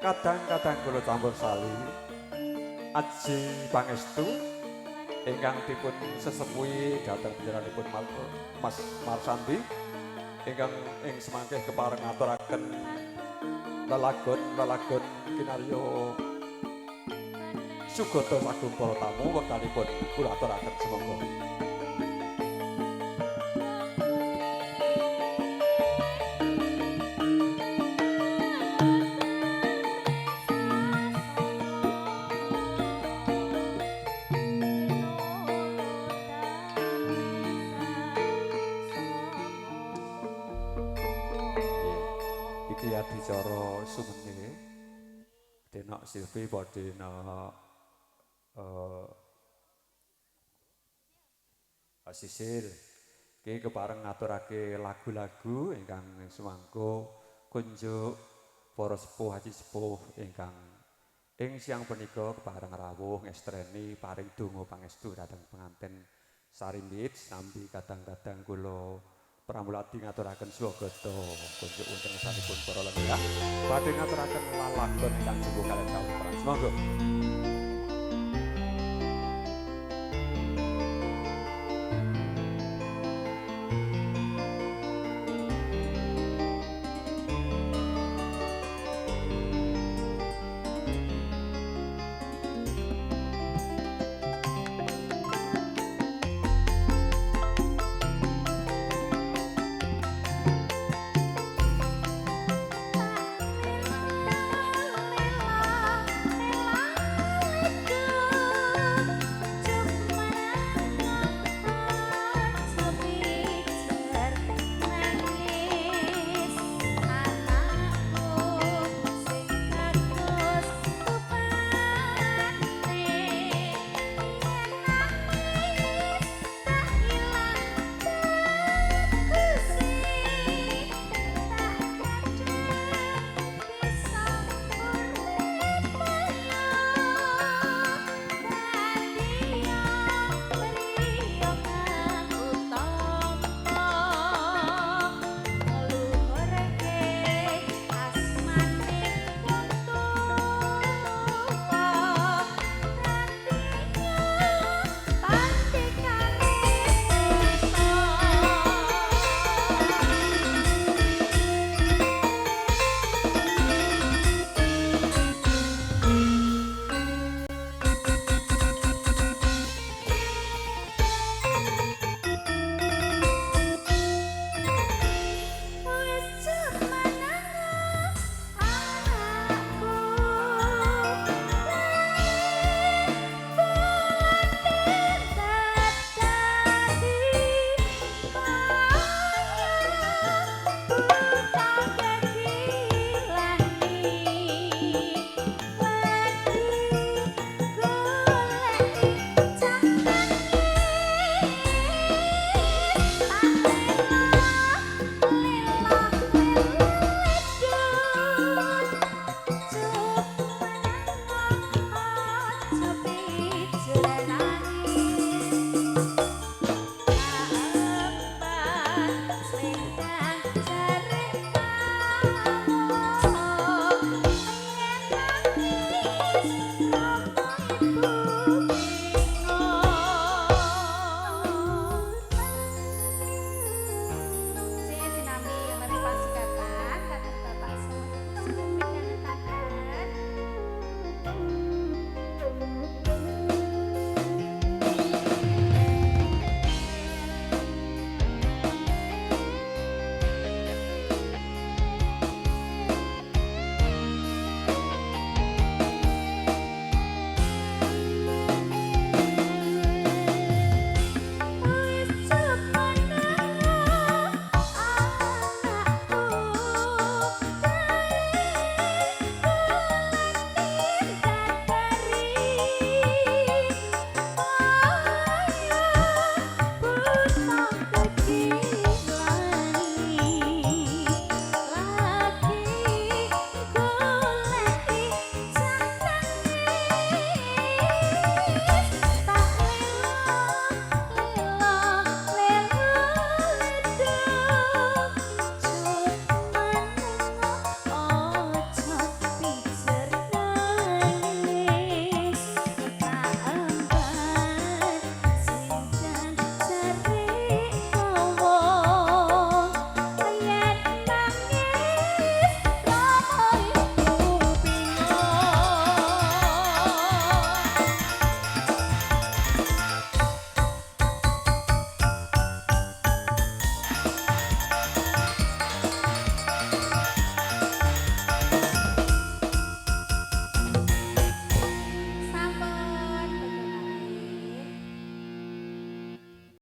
Kadang-kadang kula campur sali aji pangestu ingkang dipun sesepuhi dhateng panjenenganipun Mas Marsandi ingkang ing semangke kepareng ngaturaken lelagon-lelagon kinarya sugata sagung para tamu wektalipun kula aturaken sumangga. Iki adicara sumene Denok Silvi padha nok Sisil iki kepareng ngaturake lagu-lagu ingkang sumangga kunjuk para sepuh haji sepuh ingkang ing siang punika kepareng rawuh ngestreni paring donga pangestu dhateng pengantin sarimbit sambi kadang-kadang kula pramuladi ngaturaken swagata kunjuk wonten ngersanipun para lenggah badhe ngaturaken lalagon ingkang jumbuh kaliyan kawuran. Sumangga.